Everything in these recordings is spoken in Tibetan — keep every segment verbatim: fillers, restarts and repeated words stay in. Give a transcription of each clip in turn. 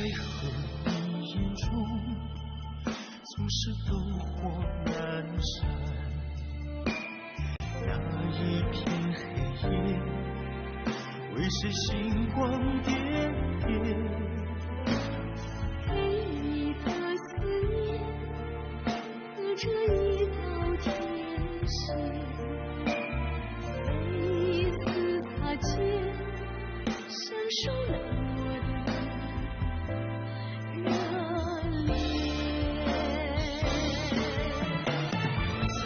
为何你眼中总是灯火阑珊？那一片黑夜，为谁星光点点？陪你的思念，隔着一道天线，每一次擦肩， 闪烁冷漠的热烈。猜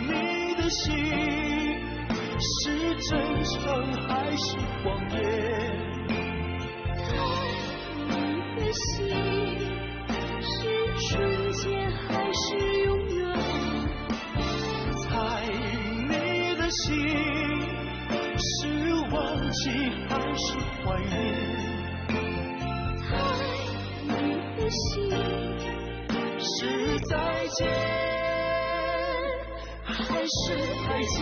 你的心是真诚还是谎言？猜你的心是瞬间还是永远？ 猜你的心是忘记还是怀念？猜你的心是再见还是再见？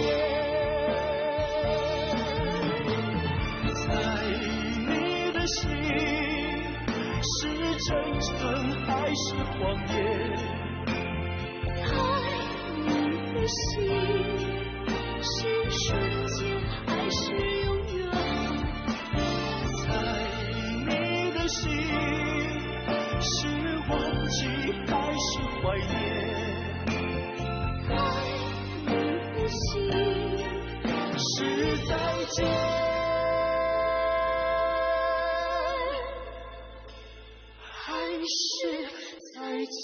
猜你的心是真诚还是谎言？ 猜你的心是瞬间还是永远？猜你的心是忘记还是怀念？猜你的心是再见 还是再见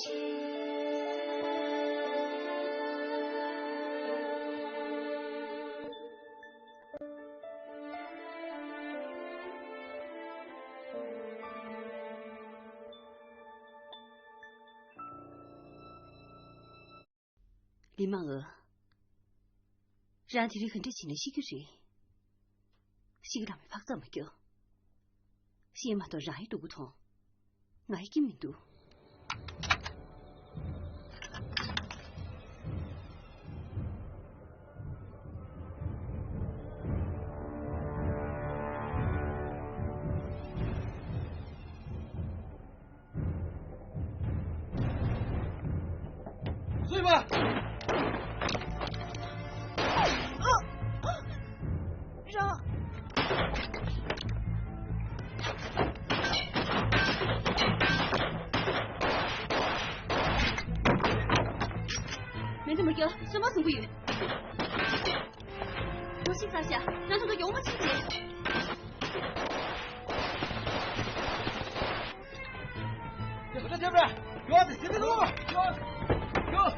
？ལི་མ་འོ། རང་དེ་རིང་ག་འདྲ་བྱས་ནས་ཤི་རྒྱུ་རེད། ཤི་གི་རང་མི་ཕག་ཙམ་མ་སྐྱོ། ཤི་མ་གཏོགས་རང་ཡི་སྡུག་པོ་མཐོང་། ང་ཡི་སྐྱིད་མི་འདུག་སུ་ཡིན་པ། རང་། མེ་མདའ་མི་རྒྱག་སོ་མ་བཟུང་གི་ཡོད། ངོ་ཤེས་ས་ཤ་ང་ཚོ་ཡོང་མ་ཕྱིན་ཏེ། ཡོད་ཟེར་ཟེར་བས། ཡོད་ཟེར་ཟེར་བས། ཡོད། ཡོད།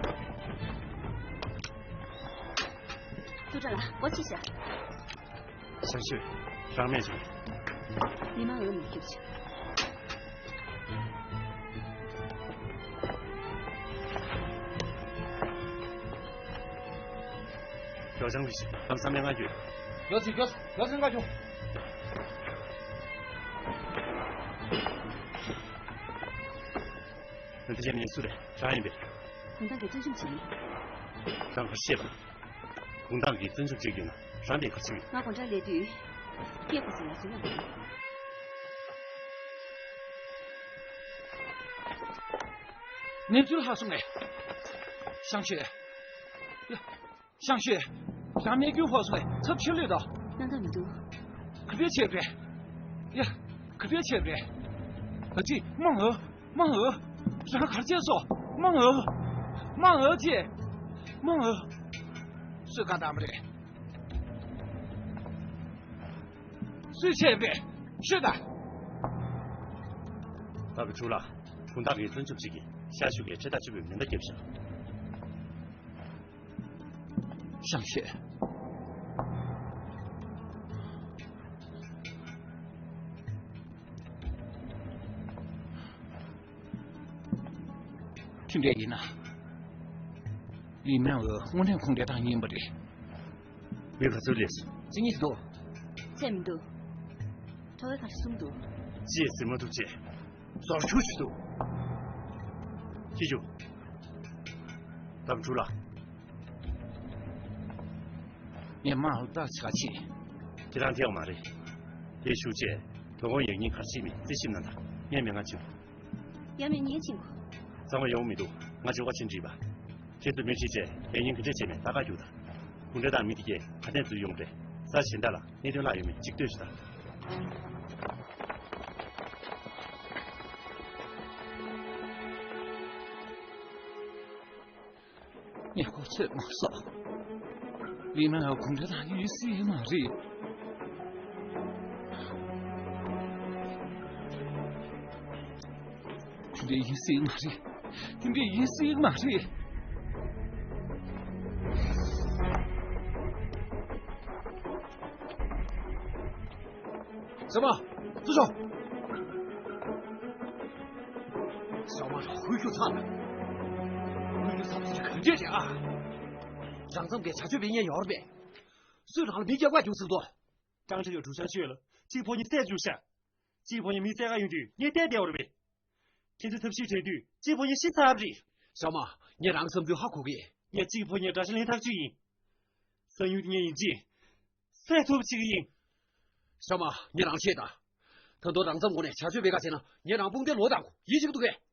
ཏུ་ཀྲ་ལ་འོ་ཅི་ཤ། ཞང་ཞུས། རང་མེད་ཅིང་། ལི་མ་འོ་མི་སྐྱུར་ཅིག་ཡོ་ཅང་བི་ཞིག་ལམ་སང་མེད་ང་རྒྱུ། ཡོ་ཚི་ཡོ་ཡོ་ཚི་ང་རྒྱུ། འདི་ཅན་ནི་སུ་རེད། རང་ཡིན་པས། གུང་ཐང་གི་བཙོན་བཅོམ་བྱེད་ཡིན། རང་ག་ཤེས་པ། གུང་ཐང་གི་བཙོན་བཅོམ་བྱེད་ཡོད་ན་རང་དེ་ག་ཆེ་བས། ང་དགོང་དག་ལས་དུས། སྐྱེས་པ་ཟེར་ཡ་ཟེར་ཡ་མེད། གནས་ཚུལ་ཧ་སོང་ངས། ཞང་ཞུས། ཡ། ཞང་ཞུས། རང་རྨས་སྐྱོན་ཕོག་སོང་ངས་ཚབས་ཆེ་ལོས་དང་། སྣང་དག་མི་འདུག་ག་པའི་ཆེད་རེད། ཡ། ག་པའི་ཆེད་རེད། ཨ་ཙི་མང་ཨོ། མང་ཨོ། རང་གར་བྱས་སོ། མང་ཨོ། མང་ཨོ་ཅེ། མང་ཨོ། སུས་བཀའ་བཏང་བ་རེད། སུས་བྱས་པས། ཤོད་ད། ད་བི་ཕྲུག་ལགས། གུང་ཐང་གི་བཙོན་བཅོམ་ཅིག་གིས་ཤ་ཤུ་གའི་ཁྲི་ཐག་གཅོད་པའི་མེ་མདའ་བརྒྱབ་ཤག་ཞང་ཞུས། དེ་འདྲ་ཡིན་ན། ལི་མན་འོ་དངོས་གནས་ཁོང་འདྲ་དང་ཡིན་པ་རེད། མི་ག་ཚོད་སླེབས་སོང་། གཅིག་གཉིས་འདུག་ཚད་མི་འདུག་ཁྲོ་བོའི་ཁ་གསུམ་འདུག་ཅེས་ཟེར་མ་ཐུབ་ཅེས། ཟོར་ཆུ་ཞིག་འདུག་ཁྱི་ཆུ། དམ་ཕྲུག་ལགས། ངས་མ་ཧུ་ཏ་ཆ་ཆེ། ཁྱེད་རང་ཐེའོ་མ་རེད། དེ་ཤུགས་ཆེ། དོ་དགོང་ཡག་ཉིན་གར་ཕྱིན་མིན་རྩིས་ཞིབ་གནང་དང་། ངས་མི་ང་ཆིང་། ཡ་མེད་ངས་ཆིང་གོ། ཚང་མ་ཡོང་མི་འདུག་ང་ཆོ་ག་ཕྱིན་དྲིས་པ། ཁྱེད་ཚོས་མི་ཁྲིད་བྱས་ལས་ཉིན་ག་འདྲས་བྱས་ནས་ད་ག་རྒྱུག་དང་། གུང་ཁྲན་ཏང་མི་དེ་གས་ག་དེ་འཛུལ་ཡོང་རེད། ས་གཞན་དག་ལ་གནད་དོན་ལྷག་ཡོད་མེད་གཅིག་ལྟོས་ཤིག་དང་། ངས་ཁོ་ཚོས་མ་སོང་། ལི་མ་ཡང་གུང་ཁྲན་ཏང་གི་སྲིད་མ་རེད། གུང་ཁྲན་ཡིན་སྲིད་མ་རེད། དེ་འདྲས་ཡིན་སྲིད་མ་རེད། ཟེར་མ། ཚུར་ཤོག་ཞའོ་མ་ཧུའི་ཁྱུ་ཚང་། ཧུའི་ཁྱུ་ཚང་དེ་ག་འདྲས་རེད་ཨ། རང་ཚང་གི་བྱ་སྤྱོད་སྤེལ་མཁན་ཡོད་རེད་པས། སུས་རང་ལ་མི་རྒྱག་པ་རྒྱུག་ཟེར་དོ། ཀྲང་ཁྲི་ཡོད་གྲུ་ཤ་ཆོས་ལ་གཅིག་ཕོ་ཉི་བསད་བཅུག་ཤག་གཅིག་ཕོ་ཉི་མི་བསད་ག་ཡོང་དུས་ངས་བལྟས་བསྡད་པ་རེད་པས། ཁྱེད་ཚོས་ཐབས་ཤེས་བྱས་དུས་གཅིག་ཕོ་ཉི་ཤི་ཚར་བ་རེད། ཞའོ་མ། ངས་རང་བསམ་ཚུལ་ཧ་གོ་གི། ངས་གཅིག་ཕོ་ཉི་དགྲ་ཤ་ལེན་ཐག་ཆོད་ཡིན། གསང་ཡུལ་དེ་ངས་ཡིན་གཅིག་བསད་ཐུབ་བྱེད་ཀྱི་ཡིན། ཞའོ་མ། ངས་རང་ཆེད་དང་། ད་དུང་རང་ཚང་སྒོ་ནས་བྱ་སྤྱོད་སྤེལ་ག་བྱས་ན་ངས་རང་དཔུང་སྡེ་ལོག་བཏང་དགོས་ཡིད་ཆེས་ཀྱི་འདུག་གས།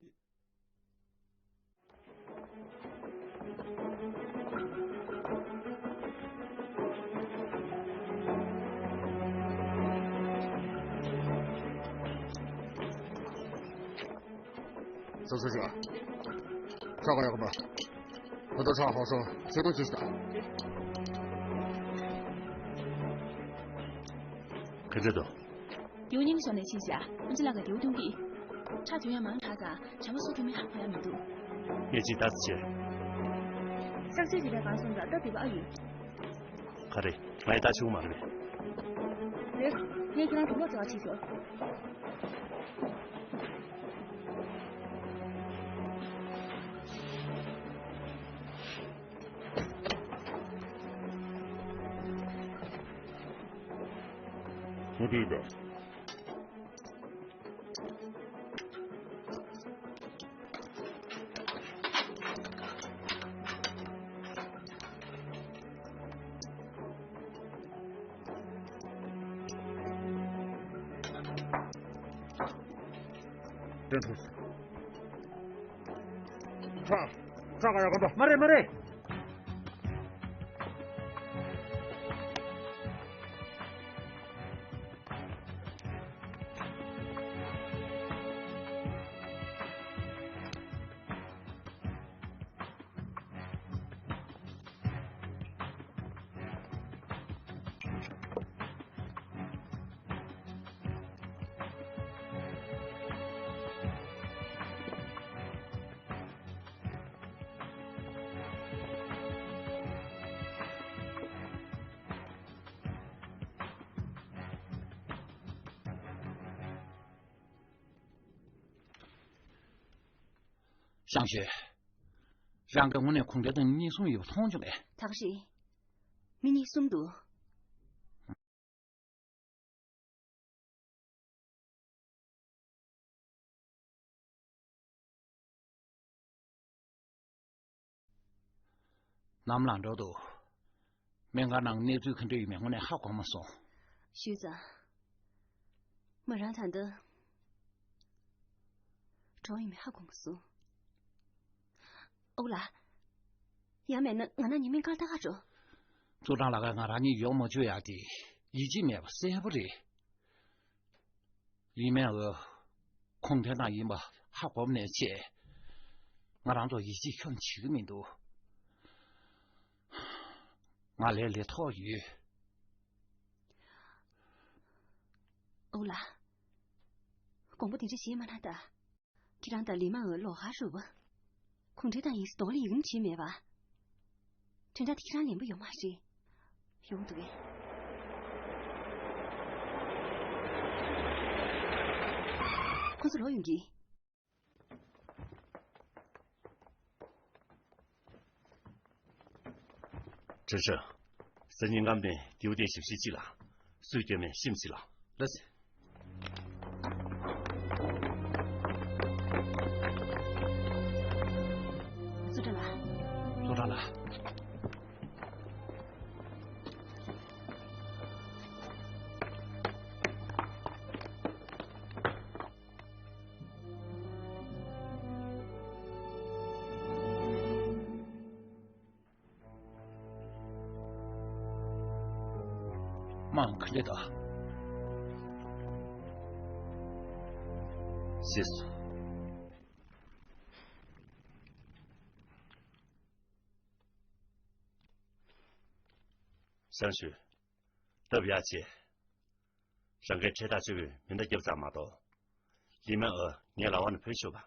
སོ་སོ་ཞིག་ཤོག་ག་ཡོག་པ། ཁོ་ཚོ་ཧྲག་ཧོ་སོ་ཚེ་དང་ཅི་ཞིག་དང་། ག་འདྲ་འདུག་རྡེའུ་གཉིས་ཀྱི་ཞོར་ནས་ཕྱིན་བཞག་ཨམ་ཆི་ལགས་ཀྱིས་རྡེའུ་བཏུང་གིས། ཁྲག་ཐོན་ཡ་མང་དྲགས་ཙང་བྱ་མ་སུ་ཐུབ་མིན་ཧ་གོ་ཡ་མི་འདུག་ངས་ཅིག་ལྟ་ཙམ་བྱེད། གཤག་བཅོས་བྱེད་པའི་སྒང་སོང་ཙང་སྟབས་བདེ་པོ་ཨ་ཡོད། ག་རེ། ང་ཡི་ལྟ་ཆོག་མ་རེད། རེད། ངས་ཁྱེད་རང་དུག་ལོག་བྱ་བ་ཕྱིན་ཤོག་ངོ་སྤྲོད་དང་། དྲན་ཐུབ། ཁྲག་ཁྲག་ག་ཡ་གོམ་པ། མ་རེད་མ་རེད། ཤང་ཤོས། རང་གི་ངོས་ནས་གུང་ཁྲན་ཏང་གཉིས་གསུམ་ཡོད་པ་མཐོང་བྱུང་བས། ད་ག་རེད། མི་གཉིས་གསུམ་འདུག་ནམ་ལངས་འགྲོ་འདུག་སྨན་ཁང་ནང་གནས་ཚུལ་ག་འདྲ་ཡོད་མེད་དངོས་གནས་ཧ་གོ་མ་སོང་། ཞུས་ཙང་། མོ་རང་ད་ལྟ་གྲོངས་ཡོད་མེད་ཧ་གོ་མ་སོང་། ཨོ་ལགས། ཡང་མེད་ན་ང་རང་གཉིས་སྨན་ཁང་ལྟ་ག་འགྲོ། ཙུའུ་ཀྲང་ལགས་ཀྱིས་ང་རང་གཉིས་ཡོང་མ་བཅུག་ཡག་དེ་ཡིད་ཆེས་མེད་པ་གསལ་པོ་རེད། ལི་མེན་འོས། གུང་ཁྲན་ཏང་ཡིན་པ་ཧ་གོ་ནས་བྱས། ང་རང་ཚོ་ཡིད་ཆེས་ཁྱོན་བྱེད་ཀྱི་མི་འདུག་ང་ལས་ལས་ཐོག་ཡོད། ཨོ་ལགས། དགོངས་པ་དེ་འདྲ་བཞེས་མ་གནང་ད། ཁྱེད་རང་དང་ལི་མ་འོས་ལོགས་ཀར་རུབ། གུང་ཁྲན་ཏང་ཡིན་གདོང་ལེན་ཡིན་བྱས་མེད་པ། དོན་དག་དེ་ཁྱེད་རང་ལན་པོ་ཡོད་མ་རེད། ཡོང་འདུག་གས། ཁོ་ཚོ་ལོག་ཡོང་གི། ཁྲི་ཧྲི། སང་ཉིན་སྔ་མོ་ནས་རྡེའུ་དེ་ཞིབ་བཤེར་གྱིས་ལ། སུས་སྐྱོན་མེད་ཤེས་ཤིག་ལ། ལགས་སེ། ཙུའུ་ཀྲང་ལགས། ཙུའུ་ཀྲང་ལགས། དམག་ག་འདྲས་འདུག་ཤེས་སོང་། ཞང་ཞུས། སྟབས་ཡག་བྱས། རང་གིས་ཁྲལ་ཐག་ཆོད་པའི་མེ་མདའ་བརྒྱབ་ཙམ་མ་གཏོགས། ལི་མ་ཨོ་ངའི་ལག་པ་ནས་བུད་ཤོག་པ།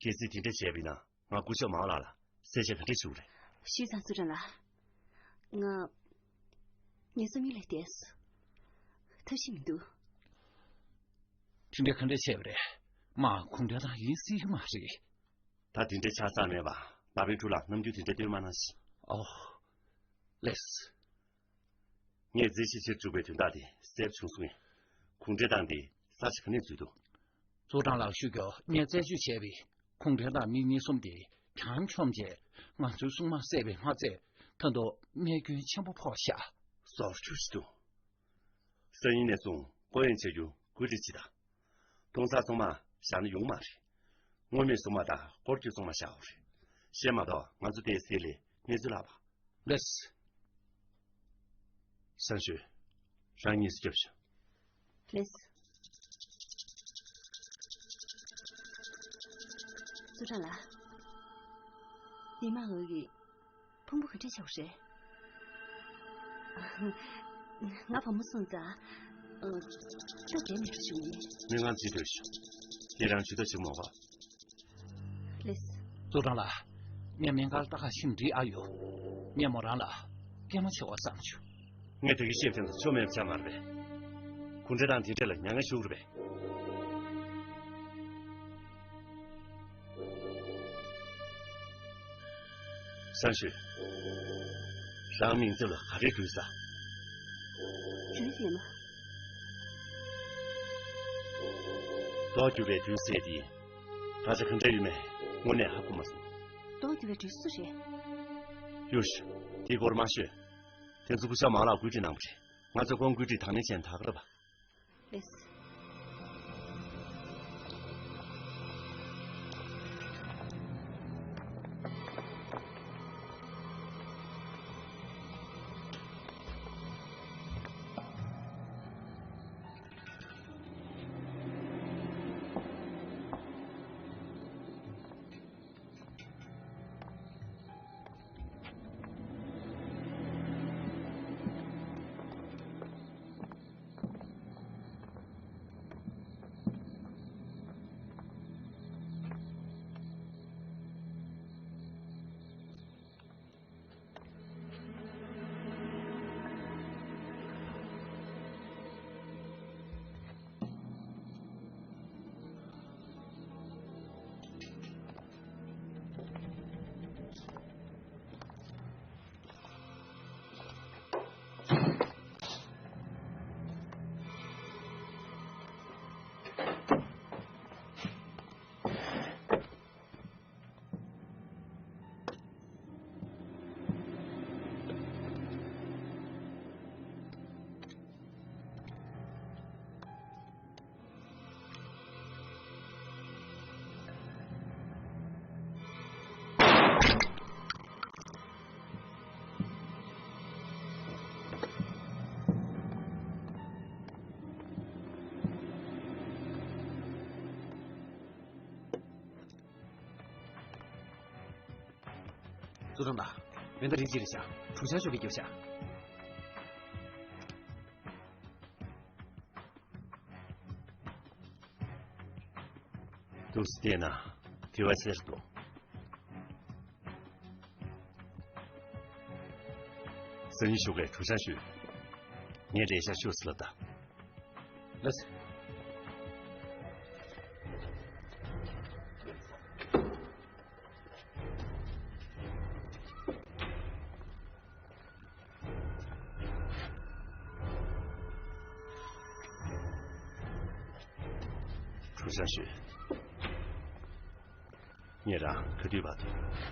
གལ་སྲིད་དེ་འདྲ་བྱས་པ་ཡིན་ན་ང་སྐུ་ཞབས་མའོ་ལགས་ལ་གསལ་བཤད་ག་འདྲ་ཞུ་དགོས་རེད། ཞུས་ཙང་ཙུའུ་ཀྲང་ལགས། ང་ངའི་སང་ཉིན་ལས་འདས་སོང་། ཐབས་ཤེས་མི་འདུག་དེ་འདྲ་ག་འདྲ་བྱས་པ་རེད། དམག་གུང་ཁྲན་ཏང་ཡིན་སྲིད་ཀྱི་མ་རེད། ད་དེ་འདྲ་ཆགས་ས་མེད་པ། མ་པའི་ཕྲུ་ལ་ནམ་རྒྱུན་དེ་འདྲ་སྟོན་མ་གནང་ཞིག་ཨོ། ལགས་སོ། ངས་རྩིས་ཞིབ་བྱེད་བཅུག་པའི་དོན་དག་དེ་གསལ་པོ་བྱུང་སོང་ངས། གུང་ཁྲན་ཏང་དེ་ས་ཆ་ག་ནས་འཛུལ་འདུག་ཙུའུ་ཀྲང་ལགས་ཞུ་རྒྱུ་ངས་རྩད་གཅོད་བྱས་པའི་གུང་ཁྲན་ཏང་མི་གཉིས་གསུམ་དེ་གྲངས་མཆོང་བྱས། ང་ཚོའི་སྲུང་དམག་བསད་པས་མ་ཚད། ད་དུང་རྨས་སྐྱོན་ཆེན་པོ་ཕོག་ཤག་ཟོར་ཆུ་ཞིག་འདུག་སང་ཉིན་ནས་བཟུང་སྐོར་གཡེང་བྱ་རྒྱུ་བཀོད་སྒྲིག་བྱེད་དང་། གཏོང་ས་ཚང་མ་བཞག་ན་ཡོང་མ་རེད། མངོན་མེད་སྲུང་མ་དང་སྐོར་སྐྱོད་སྲུང་མ་བཞག་དགོས་རེད། བཤད་མ་གཏོགས་ང་ཚོ་དེའི་སྲིད་ལས་གནས་ཚུལ་ལྷག་པ། ལགས་སོ། ཞང་ཞུས། རང་གཉིས་སུ་སྐྱོབ་ཤོག་ལགས་སོ། ཙུའུ་ཀྲང་ལགས། ལི་མ་ཨོ་གི་ཕུང་པོ་ག་འདྲས་ཆགས་པ་རེད། ང་བུ་མོ་སོང་ཙང་། ཨ། སྟབས་བདེ་མེད་འགྲོ་བྱུང་ཡིན། མི་ང་འཛིན་འདོད་ཤོག་ཁྱེད་རང་ཇུས་གཏོགས་བྱེད་མོ་ག་ལགས་སོ། ཙུའུ་ཀྲང་ལགས། ངས་སྨན་ཁང་ལ་ལྟ་ཁ་ཤིག་འགྲིག་ཨ་ཡོད། ངས་མོ་རང་ལ་སྐྱེལ་མ་བྱེད་བ་བསམ་བྱུང་། ངས་དེ་གི་ཤེས་བྱས་ན་ཆོ་མེད་པ་ཆ་མ་རེད་པས། གུང་ཁྲན་ཏང་དེ་འདྲས་ལ་མྱ་ངན་ཞུ་གི་རེད་པས། ཞང་ཞུས། རང་མིང་ཚབ་ལ་ག་རེ་འགྲུལ་ས། འགྲུལ་ཟེར་ན། མདོག་འགྱུར་བའི་འགྲུལ་ཟེར་དེ། ད་ཆ་ག་འདྲ་ཡོད་མེད་དངོས་གནས་ཧ་གོ་མ་སོང་། མདོག་འགྱུར་བའི་འགྲུལ་སུ་རེད། གཡུ་ཞུ། དེའི་སྐོར་མ་ཤོད། དེ་ཚོ་སྐུ་ཞབས་མའོ་ལགས་བཀོད་སྒྲིག་གནང་བ་རེད། ང་ཚོས་ཁོང་བཀོད་སྒྲིག་དང་ལེན་བྱས་ནས་ད་ག་རེད་པ། ལགས་སོ། ཙུའུ་ཀྲང་ལགས། མེ་མདའ་རིགས་གཅིག་རེད་ཤག་གྲུ་ཆར་ཤོར་བའི་རྒྱུ་ཤག་འདུག་སེ་བལྟས་ན་དེ་བ་ཟེར་འདུག་སང་ཉིན་ཞོགས་ཀས་གྲུ་ཆར་ཤོར། ངས་ལས་ཤག་ཤོག་ཟེར་ལབ་ད། ལགས་སོ། གྲུ་ཆར་ཤོར། ངས་རང་ག་དུས་བར་དུ་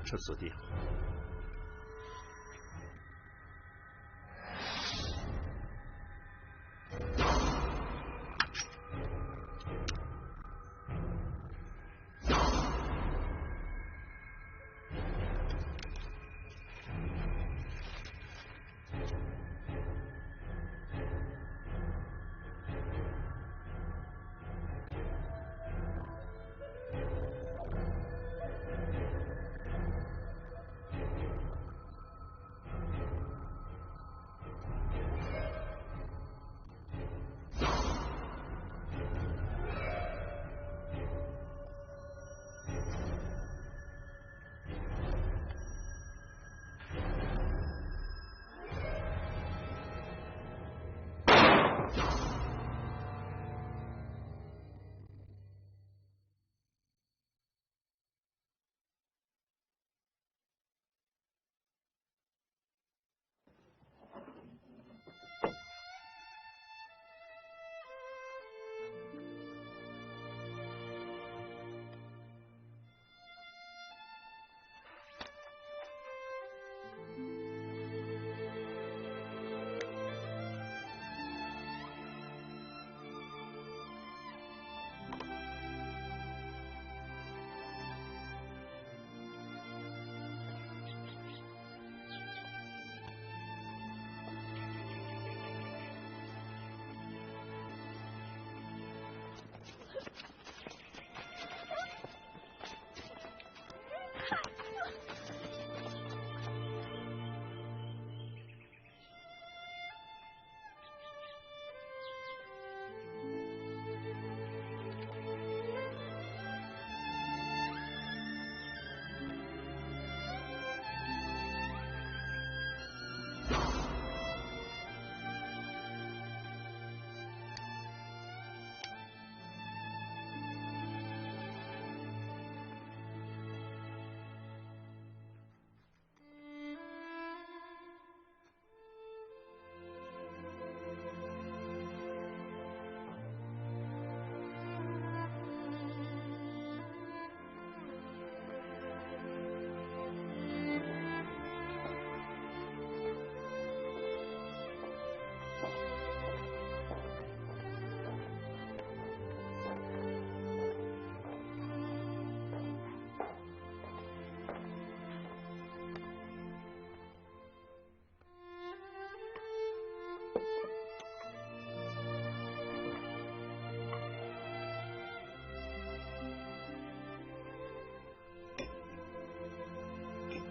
ཁྲབ་བཟོ་དེ།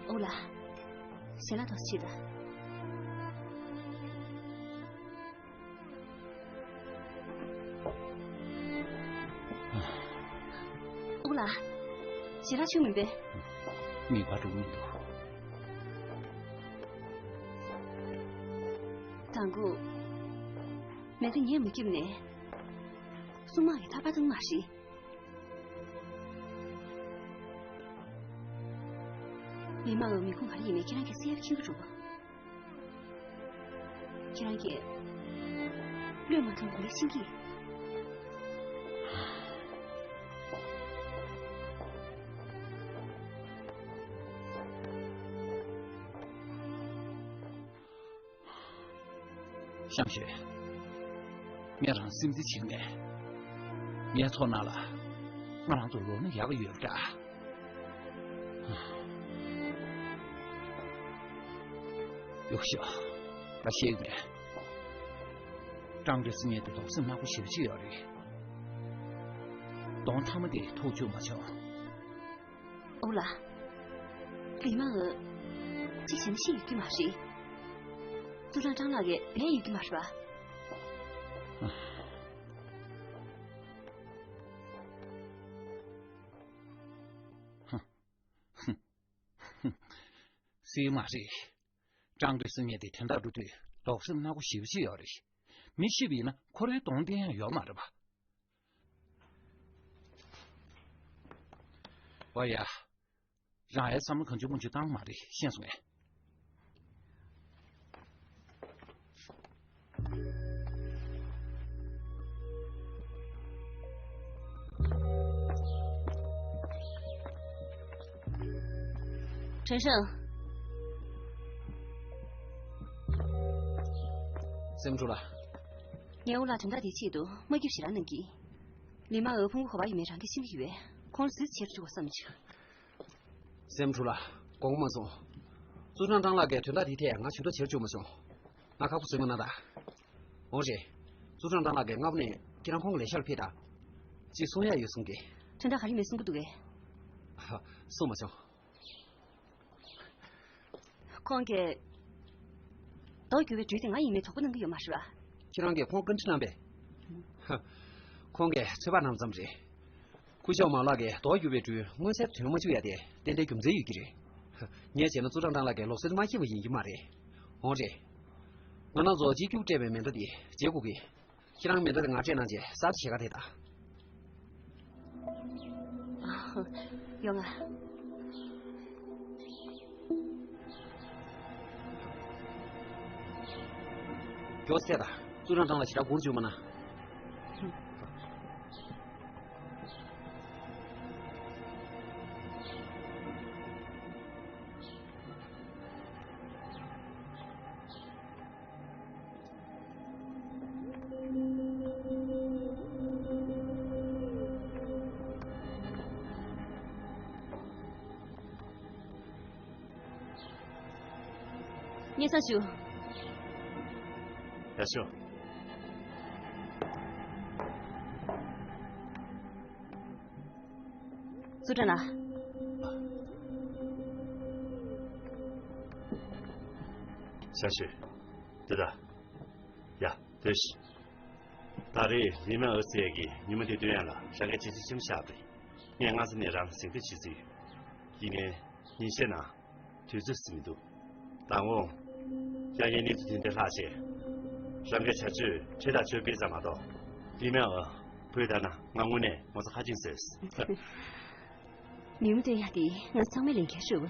ཨོ་ལ། ཞལ་ལག་ཏོག་ཙམ་ཕྱིས་དང་། ཨོ་ལ། ཞལ་ལག་ཆུ་མིན་པས། མིད་པ་འགྲོ་མི་འདུག། དང་པོ། མེ་མདའ་ངས་མ་བརྒྱབ་ནས། སྲུང་དམག་གིས་ཐར་པ་བཏང་མ་རེད། ལི་མ་འོ་མི་ཁུངས་ག་རེ་ཡིན་མིན་ཁྱེད་རང་གིས་གསལ་པོ་མཁྱེན་གྱི་འདུག་པ། ཁྱེད་རང་གིས་བློས་མ་ཐོངས་པ་ངས་ཤེས་ཀྱི། ཤང་ཤོས། ངས་རང་སེམས་རྩིས་བྱས་ནས། ངའི་ཚོགས་ནང་ལ་ང་རང་ཚོ་ལོག་ན་ཡག་གི་ཡོད་པ་འདྲ། ཡོད་ཤོག། ང་ཤེས་ཀྱི་མེད། ཀྲང་ཀྲེ་སི་ཉིད་དེ་དོགས་སེམས་དམར་པོ་ཞེ་པོ་ཅིག་ཡོད་རེད། གདོང་མཐའ་མ་དེ་ཐུག་བཅུག་མ་བྱུང་། ཨོ་ལ། ལི་མ་འོ། གཅིག་བྱས་ན་ཤི་ཡོད་ཀྱི་མ་རེད། ཙུའུ་ཀྲང་ཀྲང་ལགས་ཀྱིས་བསྡད་ཡོད་ཀྱི་མ་རེད་པ། སྲིད་མ་རེད། ཀྲང་ཀྲེ་སི་ཉིད་དེ་དོན་དག་འགྲོ་དུས་དོགས་སེམས་དམར་པོ་ཞེ་པོ་ཅིག་ཡོད་རེད། མི་ཤི་བ་ཡིན་ན་ཁོ་རའི་གདོང་བསྟན་ཡང་ཡོད་མ་རེད་པ། ཨོ་ཡ། རང་ཡའི་བསམ་བློ་གང་བྱུང་མང་བྱུང་བཏང་མ་རེད། ཤེས་སོང་ངས། ཁྲེན་ཧྲང་། སེམས་ཁྲུ་ལ། ངས་ཨོ་ལ་དོན་དག་དེའི་ཆེད་དུ་མ་སྐྱིད་ཞེ་དྲག་གནང་གི། ལི་མ་འོའི་ཕུང་པོ་ག་པར་ཡོད་མེད་རང་གིས་ཤེས་ཀྱི་ཡོད་པས། ཁོང་ལ་ཟུར་བྱེད་བཅུག་པ་བསམ་བྱུང་། སེམས་ཁྲུ་ལ། དགོངས་པ་མ་ཚོམ། ཙུའུ་ཀྲང་ཀྲང་ལགས་ཀྱིས་དོན་དག་དེའི་ཐད་ང་ཇུས་གཏོགས་བྱེད་བཅུག་མ་བྱུང་། ང་ཁག་པོ་བཟོས་མ་གནང་ད། འོ་རེད། ཙུའུ་ཀྲང་ཀྲང་ལགས་ཀྱིས་སྔ་པོ་ནས་ཁྱེད་རང་ཁོང་གི་ལས་ཤག་ལ་ཕེབས་དང་། ཅིག་གསུང་ཡ་ཡོད་གསུང་གི། དོན་དག་ག་རེ་མེད་གསུང་གི་འདུག་གས། ཧ། གསུང་མ་བྱུང་། ཁོང་གིས་མདོག་འགྱུར་བའི་སྦྲུལ་དེ་ང་ཡིན་མིན་དོགས་པ་གནང་གི་ཡོད་མ་རེད་པ། ཁྱེད་རང་གིས་ཁོང་བཀའ་འདྲི་གནང་པས། ཧ། ཁོང་གིས་ཚོད་དཔག་གནང་ཙམ་རེད། སྐུ་ཞབས་མ་ལགས་ཀྱིས་མདོག་འགྱུར་བའི་སྦྲུལ་མངོན་གསལ་དོད་མ་བཅུག་ཡ་དེ་ཏན་ཏན་རྒྱུ་མཚན་ཡོད་ཀྱི་རེད། ངས་བྱས་ན་ཙུའུ་ཀྲང་ཀྲང་ལགས་ཀྱིས་ལོག་སྲོལ་དེ་མ་ཤེས་པ་ཡིན་གྱི་མ་རེད། འོ་རེད། ང་རང་ཚོ་གཅིག་གྱུར་སྤྲད་པའི་མེ་མདའ་དེ་བརྗེ་དགོས་ཀྱི། ཁྱེད་རང་མེ་མདའ་དེ་ང་སྤྲད་གནང་རྗེས་གསར་དུ་ཕྱེད་ཀ་དེ་དང་། ཡོང་ང་། མགྱོགས་སེ་ད། ཙུའུ་ཀྲང་ཀྲང་ལ་ཞེ་དྲག་སྒུག་བཅུག་མ་གནང་། སྙན་སེང་ཞུ། ཡག་ཤོས། ཙུའུ་ཀྲང་ལགས། ཡག་ཤོས། འདི་ལྟ། ཡ། སྡོད་ཤིག། ད་རེས་ལི་མན་ཨོ་ཟེར་ཡས་ཀྱིས་ཉིན་མོ་འདི་སྟོན་ཡག་ལ་རང་འགན་ཇེ་ཆེ་ཆེན་པོ་བཞག་པ་རེད། ངས་སྔ་ས་ནས་རང་ལ་གཟེངས་བསྟོད་བྱེད་རྩིས་ཡོད། ཡིན་ནའི། ཉིན་ཤས་ནང་དུས་ཚོད་ཟིན་མི་འདུག། མདང་དགོང་། ཡང་ཡང་གནས་ཚུལ་དེ་འདྲ་ལྷག་བྱས། རང་གི་བྱ་སྤྱོད་ཁྲེལ་དང་ཆོས་སྤེལ་ཙམ་མ་གཏོགས། ལི་མན་ཨོ། བོད་ལྟར་ན་ང་དངོས་གནས་ངོ་ཚ་ཁ་ཅིག་བཟོས། ཉིན་མོ་སྟོན་ཡག་དེ་ང་ཚང་མས་ལས་འགན་ཤོར་བ།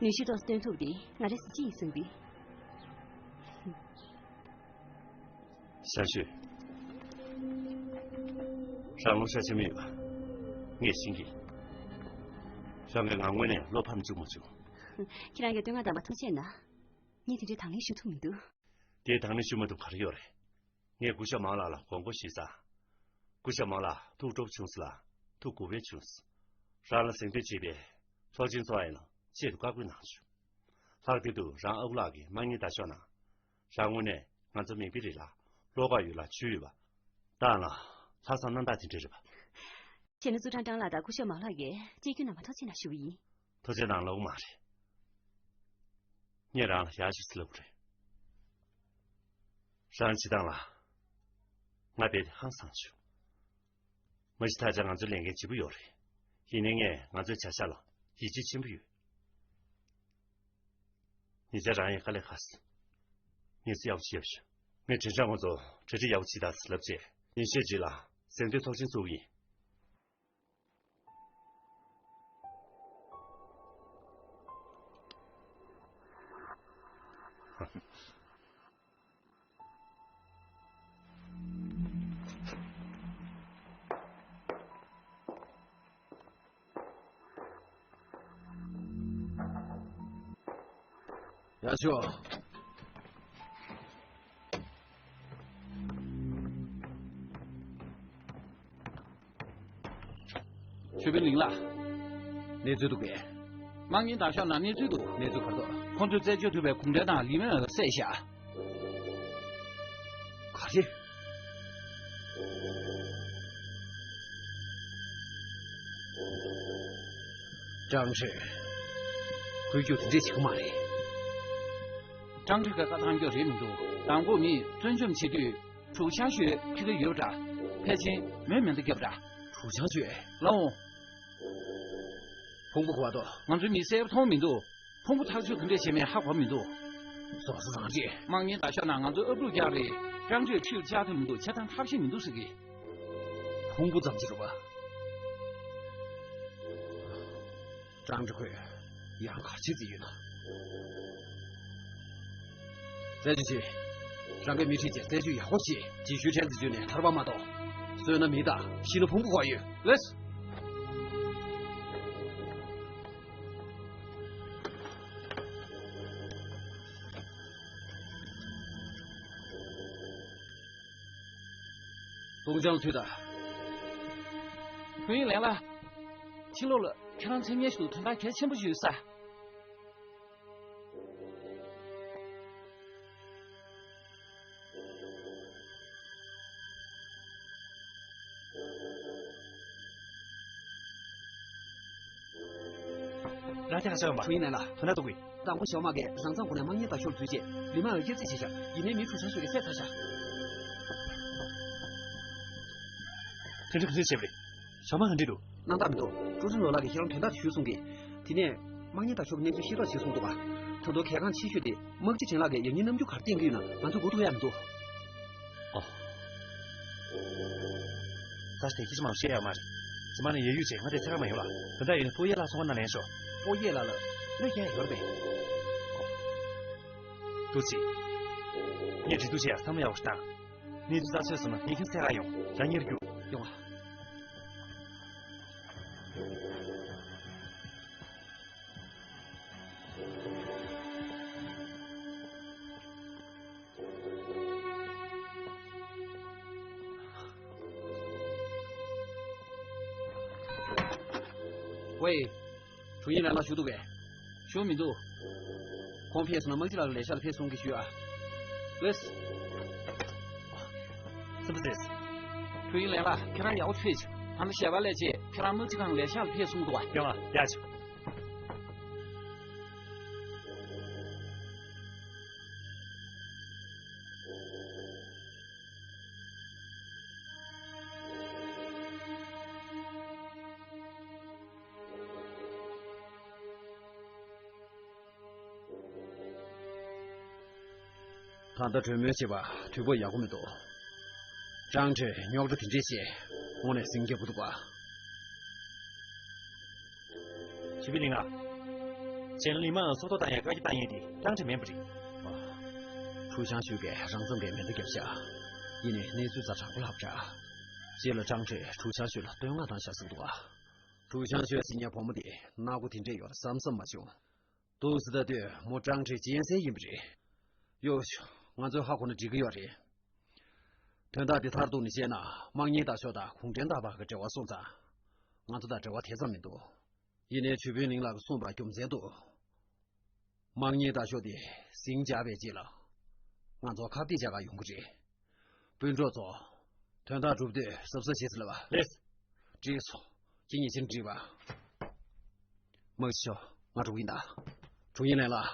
ནུས་ཤུགས་ཐོག་སྟོན་ཐུབ་དེ་ང་རེ་ཟིན་ཅི་ཡིན་གསུངས་པས། ཞང་ཞུས། རང་བློ་ཤ་ཆེན་མོ་ཡོད་པ་ངས་ཤེས་ཀྱི། རང་གིས་ང་དངོས་གནས་བློ་ཕམ་བཅུག་མ་བྱུང་། ཁྱེད་རང་གིས་བསྟོད་བསྔགས་དང་པ་ཐུགས་རྗེ་གནང་། ངས་དེ་འདྲའི་དང་ལེན་ཞུ་ཐུབ་མི་འདུག། དེ་དང་ལེན་ཞུ་མ་ཐུབ་ག་རེ་ཡོད་རེད། ངས་སྐུ་ཞབས་མང་ལགས་ལ་དགོངས་སྐོར་ཞུས་ཙང་། སྐུ་ཞབས་མང་ལགས་ཐུགས་སྤྲོ་པོ་བྱུང་སོང་ལ་ཐུགས་མགུ་བའི་བྱུང་སོང་། རང་ལ་གཟེངས་བསྟོད་བྱས་པས་ཚོགས་ཆེན་ཚོགས་ཡིན་ལ་ཆེད་དུ་བཀའ་བཀོད་གནང་བྱུང་། ལྷག་སྟེ་དུ་རང་ཨ་ཁུ་ལགས་ཀྱིས་དམག་གཉེར་ལྟ་ཞོག་གནང་། རང་དངོས་གནས་ང་ཚོ་མི་བི་རི་ལ་བློ་ཁོག་ཡོད་ལ་ཇུས་ཡོད་པ། ཏང་ལ་ལྷག་བསམ་རྣམ་དག་དེ་འདྲ་རེད་པ། བྱས་ན་ཙུའུ་ཀྲང་ཀྲང་ལགས་དང་སྐུ་ཞབས་མང་ལགས་ཀྱིས་གཅིག་གྱུར་ནང་པ་ཐུགས་རྗེ་གནང་ཞུ་གི་ཡིན། ཐུགས་རྗེ་གནང་ལབ་ཀྱི་མ་རེད། ངས་རང་ལ་ཡག་ཅིག་ཟེར་ལབ་དགོས་རེད། རང་བྱེད་སྟངས་ལ་ང་རྦད་དེ་ཧང་སངས་བྱུང་། མ་གཞི་ཐག་ཆོད་ང་ཚོའི་ལས་འགན་ལྗིད་པོ་ཡོད་རེད། ཡིན་ནའི་ངས་ང་ཚོའི་བྱ་གཞག་ལ་ཡིད་ཆེས་ཆེན་པོ་ཡོད། ཉེ་ཆར་རང་ཡང་དཀའ་ལས་ཁག་སོང་། ངས་ཚུར་ཡག་པོ་བྱས་ཡོད་ཤག། ངས་དྲིན་ཅན་ཁོང་ཚོ་གྲ་སྒྲིག་ཡག་པོ་བྱེད་དང་ཟེར་ལབ་རྗེས་ཉིན་ཤས་རྗེས་ལ་གཟེངས་བསྟོད་ཚོགས་ཆེན་བཙུགས་ཀྱི་ཡིན། ཡག་ཤོས། ཆོས་དཔོན་ལིང་ལགས། གནས་ཚུལ་འདུག་གས། དམག་གཉེར་ལྟ་ཞོག་ན་གནས་ཚུལ་འདུག། གནས་ཚུལ་ག་རེ་འདུག། ཁོང་ཚོས་རྩད་གཅོད་ཐུབ་པའི་གུང་ཁྲན་ཏང་ལི་མན་ཨོ་བསད་བཞག། ག་རེ། ཀྲང་ཧྲེ། ཁོས་ཁྱོད་དེ་འདྲས་བྱེད་ཀྱི་མ་རེད། ཀྲང་ཧྲེ་ག་བཀའ་བཏང་རྒྱུ་རེད་མི་འདུག། མདང་དགོང་མི་བཙོན་འཇོམས་བྱེད་དུས་གྲུ་ཆག་ཤོས་ཁྱི་ག་ཡོད་པ་འདྲ། ཕལ་ཆེར་མོས་མེ་མདའ་བརྒྱབ་པ་འདྲ། གྲུ་ཆག་ཤོས། ལགས་འོང་། ཕུང་པོ་ག་པར་འདུག། ང་ཚོའི་མི་གསལ་པོ་མཐོང་མི་འདུག། ཕུང་པོ་ཐག་ཆོད་ག་འདྲས་བྱས་མེད་ཧ་གོ་མི་འདུག། བཟོ་ས་བཟང་རེད། དམག་གཉེར་ལྟ་ཞོག་ན་ང་ཚོས་ཨབ་ཕྲུག་རྒྱག་རེད། ཀྲང་ཀྲེ་ཁྲིར་བཅར་ཐུབ་མི་འདུག། བྱེད་སྟངས་ཐབས་ཤེས་མི་འདུག་ཟེར་གི། ཕུང་པོ་ཙམ་ཅིག་རེད་པ། ཀྲང་ཀྲེ་ཁོས་ཡང་ག་རེ་བྱེད་རྩིས་ཡོད་ན། རྩད་གཅོད་བྱེད། རང་གི་མི་ཁྲིད་བྱས་རྩད་གཅོད་ཡག་པོ་བྱེད། རྗེས་ཤུལ་ཕྲན་ཚེགས་བརྒྱུད་ནས་ཐར་པ་མ་གཏོགས། གསོན་ན་མི་དང་ཤི་ན་ཕུང་པོ་ག་པར་ཡོད། ལགས། ཏུང་ཅང་ཚུལ་དང་། ཁུན་ཡིན་ལན་ལ། ཕྱི་ལོགས་ལ་ཁྱེད་རང་མཚན་སྙན་ཞིག་འདུག། དོན་དག་གལ་ཆེན་པོ་ཞིག་ཡོད་ས། རང་དེ་ག་ས་ཡོང་པ། ཁུན་ཡིན་ལན་ལ། དོན་དག་འདུག་གི། དང་པོ་ཞའོ་མ་གིས་བཟང་ཚང་ཁོ་ནས་དམག་གཉེར་ལྟ་ཞོར་འཛུལ་རྗེས་ལི་མ་ཡང་དབྱེ་རྩིས་བྱས་ཤག། ཡིན་ནའི་མི་ཁྲུ་ཆག་ཤོས་ཀྱིས་བསད་ཚར་ཤག། དེ་འདྲ་ག་འདྲས་བྱས་པ་རེད། ཞའོ་མ་ག་འདྲས་འདུག། སྣང་དག་མི་འདུག། ཀྲུའུ་ཀྲིན་ལོ་ལགས་ཀྱིས་ཁྱེད་རང་དོན་དག་དེ་ཞུས་གསུང་གི། དེ་ནས་དམག་གཉེར་ལྟ་ཞོར་གྱི་གནས་ཚུལ་ཤེས་རྟོགས་བྱས་གསུངས་འདུག་ག། ད་དུང་གལ་འགངས་ཆེ་ཤོས་དེ་དམག་སྤྱི་ཁྲེན་ལགས་ཀྱིས་ཡང་སྙིང་རྣམ་འགྱུར་ག་རེ་བསྟན་གྱི་ཡོད་ན་ང་ཚོས་གོ་ཐུབ་ཡ་མི་འདུག། ཨོ། ད་ལྟ་སྐད་ཆ་མང་བཤད་ཡག་མ་རེད། ཚང་མ་ནས་ཡོད་ཡོད་བྱས། ང་དེ་ཚེ་ག་མ་ཡོང་ལ། དོན་དག་ཡོད་ན་ཕོ་ཡེ་ལགས་ཚོང་ཁང་ནང་ལེན་ཤོག་ཕོ་ཡེ་ལགས་ལ་གནོད་སྐྱེལ་ཡོད་རེད་པས། ཏུ་ཙི། ངས་འདྲི་གཏུག་བྱེད་ཡག་བསམ་བློ་ཡག་པོ་ཞིག་བཏང་། གནས་ཚུལ་རྩད་ཆོད་སོང་ན་ངས་ཁྱོད་ཚེ་ག་ཡོང་རང་ཉེར་རྒྱུག་ཡོང་ཨ། ཝེ། དྲུང་ཡིག་ལན་ལགས་བཞུགས་འདུག་གས། བཞུགས་མི་འདུག་ཁོང་ཕེབས་སོང་ན་དམག་སྤྱི་ལགས་ལས་ཤག་ལ་ཕེབས་གསུང་གི་ཞུ་ཨ། ལགས། སུ་པ་ཙེས། དྲུང་ཡིག་ལན་ལགས་ཁྱེད་རང་ཡག་པོ་ཕེབས་བྱུང་། ད་ལྟ་ཞལ་པར་སླེབས་རྗེས་ཁྱེད་རང་དམག་སྤྱི་ཁང་ལས་ཤག་ལ་ཕེབས་གསུང་འདུག་ཨ། ཡོང་ཨ། ཡག་བྱུང་། ད་ལྟ་གྲོས་མོལ་བྱེད་པ་དུས་བབ་ཡག་པོ་མི་འདུག་ཀྲང་ཁྲེ་རྙོག་དྲ་དེ་འདྲས་བྱས་དངོས་གནས་ཟིང་རྒྱག་པོ་འདུག་པ། ཞི་བའི་གླིང་ང་། ཅན་ལི་མའང་སྲོག་ཐོག་བཏང་ཡས་བཀའ་རྒྱ་བཏང་ཡས་དེ་ཀྲང་ཁྲེ་མིན་པ་རེད། ཁྲུའུ་ཆང་ཤུས་ཀྱིས་རང་ཙམ་གྱི་མེ་མདའ་བརྒྱབ་ཤག་ཡིན་ནའི་གནས་ཚུལ་ཛ་དྲག་པོ་ལྷག་དྲག་རྗེས་ལ་ཀྲང་ཁྲེས་ཁྲུའུ་ཆང་ཤུས་ལ་བསྟོད་བསྔགས་བཏང་ཤག་གསུངས་འདུག་ཨ། ཁྲུའུ་ཆང་ཤུས་ཟེར་མཁན་བུ་མོ་དེ་ནག་པོ་དེ་འདྲས་ཡོད་བསམ་བསམ་མ་བྱུང་། འདུག་སེ་ལྟ་དུས་མོ་ཀྲང་ཁྲེ་གཅན་གཟན་ཡིན་པ་རེད། ཡོ་ཤོ། ང་ཚོས་ཧ་གོ་ན་འགྲིག་གི་ཡོད་རེད། དོན་དག་འདི་མཐར་གཏུགས་ནས་བཤད་ན་དམག་གཉེར་ལྟ་ཞོག་དང་གུང་ཁྲན་ཏང་བར་གྱི་འབྲེལ་བ་སོང་ཙང་། ང་ཚོ་དང་འབྲེལ་བ་དེ་ཙམ་མི་འདུག་ཡིན་ནའི་ཇུས་དཔོན་གླིང་ལགས་ཀྱིས་གསུངས་པ་རྒྱུ་མཚན་འདུག་དམག་གཉེར་ལྟ་ཞོག་དེ་ཟིང་རྒྱག་པའི་རྗེས་ལ། ང་ཚོ་ཁ་གཏད་བྱ་ག་ཡོང་གི་རེད། སྤུན་གྲོགས་ཚོ། དོན་དག་སྒྲུབ་དུས་གཟབ་གཟབ་བྱེད་ཟེར་ལབ་པ། ལགས། འགྲིག་སོང་། ཁྱེད་གཉིས་ཕྱིར་འགྲིག་པ། དམག་སྤྱི་མཆོག་ང་འགྲོ་གི་ཡིན་ད། དྲུང་ཡིག་ལན་ལགས།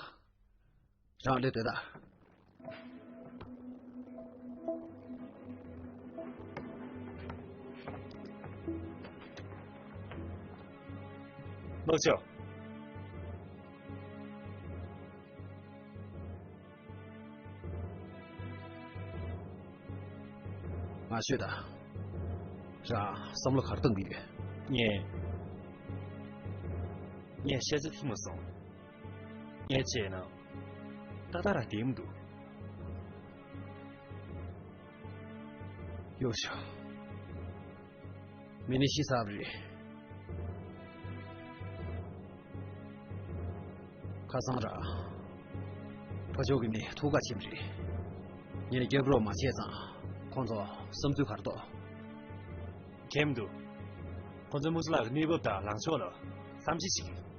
རང་སླེབས་སྡོད་ད། དམག་སྤྱི་མཆོག་ང་ཤོད་དང་། རང་བསམ་བློ་ག་རེ་གཏོང་གི་ཡོད། ངས། ངས་ཤ་ཚ་ཐིག་མ་སོང་། ངས་བྱས་ན། ཏག་ཏག་རང་བསྡད་མི་འདུག་ཡོ་ཤོ། མི་ནི་ཤི་ཚར་བ་རེད། ཁ་སང་ར། ཕ་ཕྱོགས་ཀྱི་མི་ཐུག་ག་ཕྱིན་པ་རེད། ངས་རྒྱབ་རོགས་མ་བྱས་ཙང་ཁོང་ཚོ་བསམ་ཚུལ་ག་རེ་འདུག་ཁྱད་མི་འདུག་ཁོང་ཚོས་དམུ་སུ་ལགས་ཀྱི་གནས་བབ་དང་ལངས་ཕྱོགས་ལ་བསམ་གཞིག་བྱེད་ཀྱི།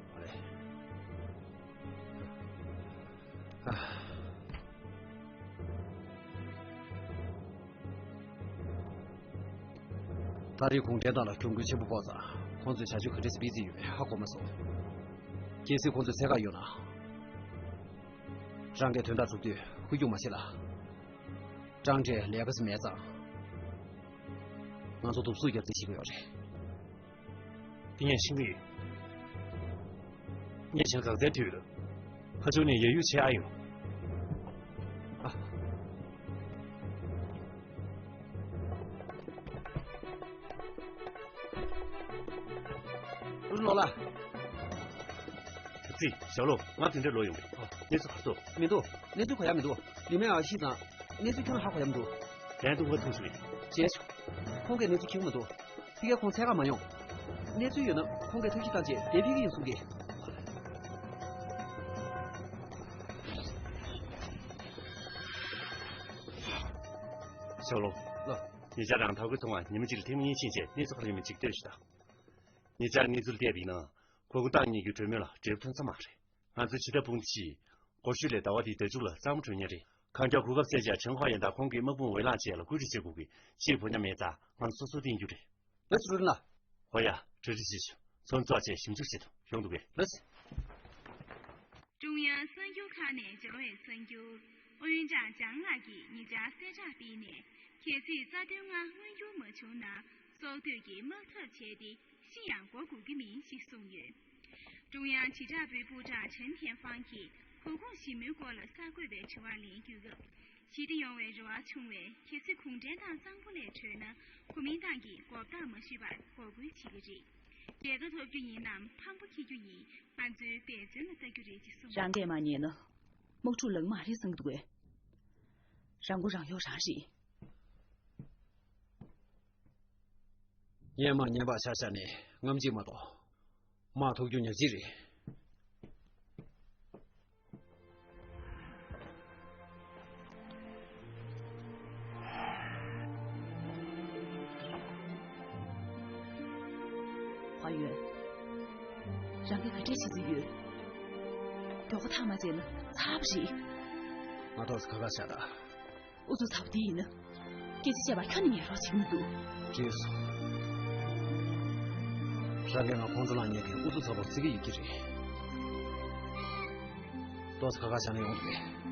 ད་རེས་གུང་ཁྲན་ཏང་ལ་གྱོང་གུན་ཆེན་པོ་ཕོག་ཙང་ཁོང་ཚོས་བྱ་སྤྱོད་ག་འདྲས་སྤེལ་རྩིས་ཡོད་མེད་ཧ་གོ་མ་སོང་། གལ་སྲིད་ཁོང་ཚོས་ཚད་བཀག་ཡོད་ན། རང་གིས་དོན་དག་སྒྲུབ་དུས་ཧུར་རྒྱུག་མ་བྱེད་ལ། ཀྲང་ཁྲེས་ལས་ཀ་ཟེར་མེད་ཙང་། ང་ཚོ་གདུབ་གསུག་རྒྱབ་རྩིས་བྱེད་ཀྱི་ཡོད་རེད། དེ་ངས་ཤེས་ཀྱི་ཡོད། ངས་གཞན་འགག་རྩའི་དུས་ལ། ཕ་ཆུང་ནས་ཡ་ཡུ་ཆེ་ཨ་ཡོང་། ཨ། ལོ་ལ། ཙི། ཞའོ་ལོ། ང་དེ་འདྲ་ལོ་ཡོང་གི། ཨ། གནས་ཚུལ་ག་རེ་འདུག་མི་འདུག་གནས་ཚུལ་གོ་ཡ་མི་འདུག་ལི་མེ་ཨ་ཤི་དང་། གནས་ཚུལ་ཁྱོད་རང་ཧ་གོ་ཡ་མི་འདུག་དེ་འདུག་ང་ཐུག་སོང་། བྱས་ཆོག་ཁོང་གིས་གནས་ཚུལ་ཁྱེར་གི་མི་འདུག་ཕ་གིར་ཁོང་འཚོལ་ག་མ་ཡོང་། གནས་ཚུལ་ཡོད་ན་ཁོང་གིས་ཐབས་ཤེས་བཏང་རྗེས་དེ་ཕུད་ཀྱི་ཡིན་གསུང་གི། ཞའོ་ལོ། ལགས། ཉེ་ཆར་རང་ཐོག་གི་ཚོང་བ་ཉི་མ་གཅིག་ལ་ཐེངས་གཉིས་ཕྱིན་བྱས་གནས་ཚུལ་ག་རེ་ཡོད་མེད་ཅིག་ལྟོས་ཤིག་དང་། ཉེ་ཆར་གནས་ཚུལ་བལྟས་པ་ཡིན་ན། གོ་གུ་ཏང་གཉིས་ཀྱི་གྲོས་མོལ་ལ་འབྲས་བུ་ཐོན་ས་མ་རེད། ང་ཚོའི་ཕྱི་དྲག་དཔུང་སྡེ་གཞིས་གོ་ཤུལ་ལས་ཟླ་བ་འདིའི་ཟླ་མཇུག་ལ་གཙང་མ་གྲོལ་ཉེན་རེད། གང་མགྱོགས་གོ་སྐབས་བཙལ་བྱས་ཆང་ཧྭ་ཡན་དང་ཁོང་གི་དམག་དཔུང་ཝེ་ལང་བཅས་ལ་བཀོད་སྒྲིག་བྱེད་དགོས་ཀྱི། ཕྱིའི་བུ་ཉག་མེད་ཙང་ང་ཚོ་སོ་སོས་བསྟེན་རྒྱུ་རེད། ལགས་སོ། ལགས། ཧོ་ཡ། གྲ་སྒྲིག་བྱེད་ཤོག་ཚོན་ཚོགས་བཅས་ཞིབ་འཇུག་བྱེད་དུ་ཡོང་འདུག་གས། ལགས་སོ། ཀྲུང་དབྱང་གསར་འགྱུར་ཁང་ནས་སྦྱར་བའི་གསར་འགྱུར། དབོན་ལྕགས་འཇང་ལགས་ཀྱིས་ཉེ་ཆར་གསལ་བསྒྲགས་སྤེལ་ནས། གལ་སྲིད་རྩ་དོན་ལྔ་མངོན་འགྱུར་མ་བྱུང་ན། སྲོག་གཏོད་ཀྱི་དམག་འཐབ་བྱས་ཏེ། ཤི་ཡང་མགོ་སྒུར་གྱི་མིན་ཞེས་གསུངས་ཡོད། ཀྲུང་དབྱང་དྲིལ་བསྒྲགས་པུའི་པུའུ་ཀྲང་ཆན་ཐན་ཧྥང་གིས་གོ་གུང་ཞི་མོལ་སྐོར་ལ་གསར་འགོད་པའི་དྲི་བར་ལན་བསྐྱོན་སྐབས། ཇི་སྟེ་ཡོང་བའི་རེ་བ་བྱུང་བས། གལ་སྲིད་གུང་ཁྲན་ཏང་གཙང་པོ་ལས་གྲོལ་ན། གོ་མིན་ཏང་གིས་མགོ་བཏགས་མ་ཞུས་པར་འགོག་རྒོལ་བྱེད་ཀྱི་རེད། རྒྱལ་ཁ་ཐོབ་རྒྱུ་ཡིན་ནམ་འཕང་པོ་འཁྱེར་རྒྱུ་ཡིན། ང་ཚོའི་འབད་བརྩོན་ལ་ལྟ་རྒྱུ་རེད་ཅེས་གསུངས། རང་སྐད་མ་ཉན་ན། དམག་འཁྲུག་ལངས་མ་རེད་བསམ་གྱི་འདུག་གས། རང་མགོ་རང་གཡོག་རང་རེད། ཡན་མ་ཉན་པ་ཆ་བཞག་ནས་རྔམ་བརྗིད་མ་གཏོགས། དམག་ཐུག་རྒྱུ་ཉག་གཅིག་རེད། ཧྭ་ཡོན། རང་གིས་ག་འདྲས་བྱེད་རྩིས་ཡོད། མགྱོགས་པོ་ཐག་མ་བཅད་ན་ཚར་བ་རེད། ང་ཏོག་ཙམ་ཁ་ཁ་བཞག་དང་། ཨུ་ཚུགས་ཚ་པོ་དེ་ཡིན་ན། སྐད་ཆ་བཤད་པར་ཁ་ནས་ཉན་རོགས་བྱེད་ཀྱི་མི་འདུག་རེད་སོང་། རང་གིས་ང་ཁོང་ཚོ་ལ་ཉན་མཁན་ཨུ་ཚུགས་ཚ་པོར་བརྩི་གི་ཡོད་ཀྱི་རེད། ཏོག་ཙམ་ཁ་ཁ་བྱས་ན་ཡོང་གི་རེད།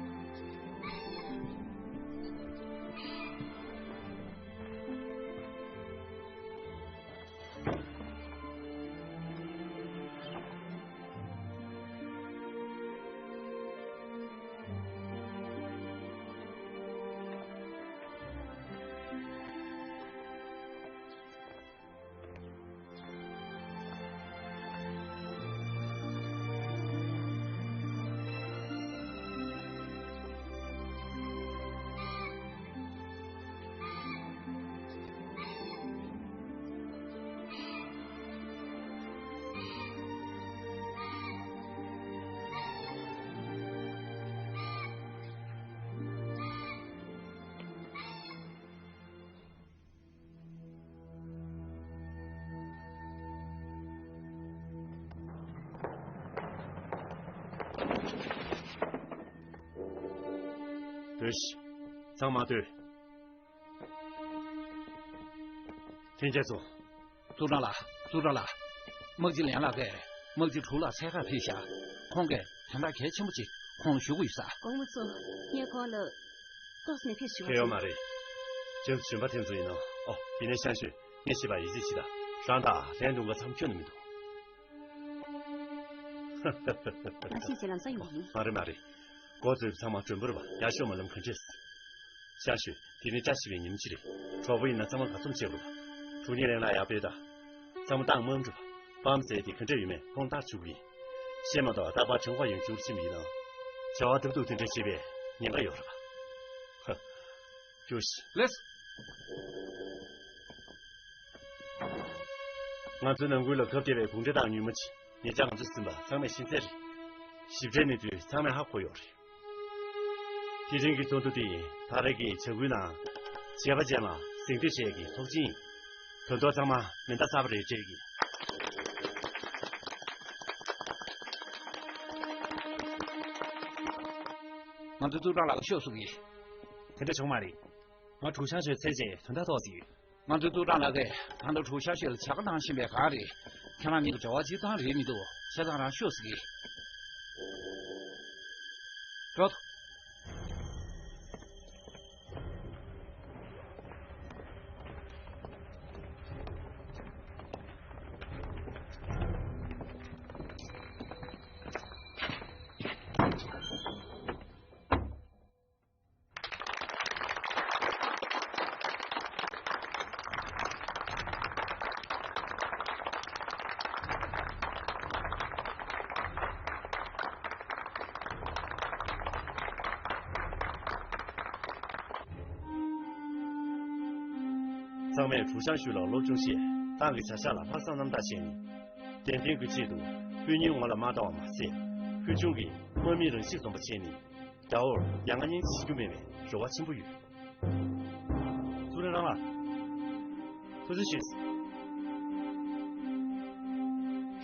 སྡོད་ཤིག་ཚང་མ་སྡོད། ལྷན་རྒྱས་ཚོ། ཙུའུ་ཀྲང་ལགས། ཙུའུ་ཀྲང་ལགས། དམག་སྤྱི་ལན་ལགས་ཀྱིས་དམག་སྤྱི་དྲུག་ལ་འཚོལ་གར་ཕེབས་ཤག་ཁོང་གིས་དོན་དག་གལ་ཆེན་པོ་ཅིག་ཁོང་ལ་ཞུ་དགོས་ཡོད་ས། དགོངས་མ་ཚོམས། ངས་ཁོང་ལ་ཏོག་ཙམ་ནས་ཕེབས་ཞུ་བ། ཕེབས་ཡོད་མ་རེད། ཁྱེད་ཚོ་གཞོན་པ་དེ་ཚོ་ཡིན་ནོ། ཨོ། ཡིན་ནའི་ཤང་ཤོས། ངས་བཤད་པ་ཡིད་ཆེས་བྱེད་དང་། རང་དང་ལན་ལུང་ག་མཚམས་ཁྱོན་ནས་མི་འདུག་ང་ཤེས་བྱས་ལམ་སང་ཡོང་གི་ཡིན། མ་རེད་མ་རེད། འགོ་བཙུགས་ཚང་མ་མགྲོན་པོ་རེད་པ། ཡག་ཤོས་མ་ལམ་ག་འདྲས། ཤང་ཤོས། དེ་ནི་བཀྲ་ཤིས་པའི་ཉིན་གཅིག་རེད། གྲོགས་པོ་ཡིན་ན་ཚང་མ་ག་ཚོམ་བྱེད་དགོས་པ། དྲུང་ཉེ་ལན་ལ་ཡག་པོ་ཡོད་ད། ཚང་མ་ཏང་དམག་འགྲུལ་པ། པའམ་ཟེར་དེ་ག་འདྲས་ཡོད་མེད་ཁོང་ལྟ་བཅུག་གི་ཡིན། བཤད་མ་གཏོགས་རྟག་པར་ཁྲིམས་ཁང་ཡོང་རྒྱུར་ཕྱིན་པ་ཡིན་ན། བྱ་བ་ཏག་ཏུག་དེ་འདྲས་བྱེད་པའི་ཉེན་ཁ་ཡོད་རེད་པ། ཧ། རྒྱུགས་ཤིག་ལེགས། ང་ཚོའི་ནང་ཁུལ་ལ་ཁ་གཏད་པའི་གུང་ཁྲན་ཏང་ཉུང་མ་ཅིག་ཉེ་ཆར་ང་ཚོས་ཟིན་པ་ཚང་མས་ཤེས་གསལ་རེད། ཞིབ་ཕྲའི་གནས་ཚུལ་ཚང་མས་ཧ་གོ་ཡོད་རེད། དེ་རིང་གི་ཚོགས་འདུ་འདི་ད་རེས་ཀྱི་བྱ་འགུལ་ནང་བྱས་པ་ཅན་ལ་གཟེངས་བསྟོད་བྱེད་ཀྱི་ཚོགས་ཆེན་ཡིན། དོན་ཐོག་ཚང་མ་མེ་མདའ་གསར་པ་རེ་སྤྲད་ཀྱི། ང་ཚོའི་ཙུའུ་ཀྲང་ལགས་ཤོག་གསུང་གི། དེ་འདྲ་བྱུང་མ་རེད། ང་ཀྲུའུ་ཞང་ཞོས་འཚོལ་བྱས་དོན་དག་ཏོག་ཙམ་ཡོད། ང་ཚོའི་ཙུའུ་ཀྲང་ལགས་ཀྱིས་ང་དང་ཀྲུའུ་ཞང་ཞོས་ལ་བྱ་དགའ་གནང་བཞིན་པའི་སྒང་རེད། ཁྱེད་རང་གཉིས་ཀྱི་འབྲེལ་བ་སྤྱིར་བཏང་རེད་མི་འདུག་བྱས་ཙང་རང་ཤོག་ཟེར་གི། འགྲོ། ཚང་མས་ཀྲུའུ་ཞང་ཞུས་ལ་སློབ་སྦྱོང་བྱས། ཏང་གི་བྱ་གཞག་ལ་ལྷག་བསམ་རྣམ་དག་བྱས་ནས། བདེན་དོན་གྱི་ཆེད་དུ་དཔོན་ཉིད་ངོ་ལ་མ་ལྟ་བ་མ་ཟད། ཕུལ་བྱུང་གི་དམག་མིའི་རང་གཤིས་འཛོམས་པ་བྱས་ནས། རྒྱ་བོར་ཡ་ང་སྙིང་རྗེ་བྱེད་རྒྱུ་མེད་པའི་རེ་བ་ཆེན་པོ་ཡོད། ཙུའུ་རེན་རང་ལགས། ཐུགས་རྗེ་ཆེ།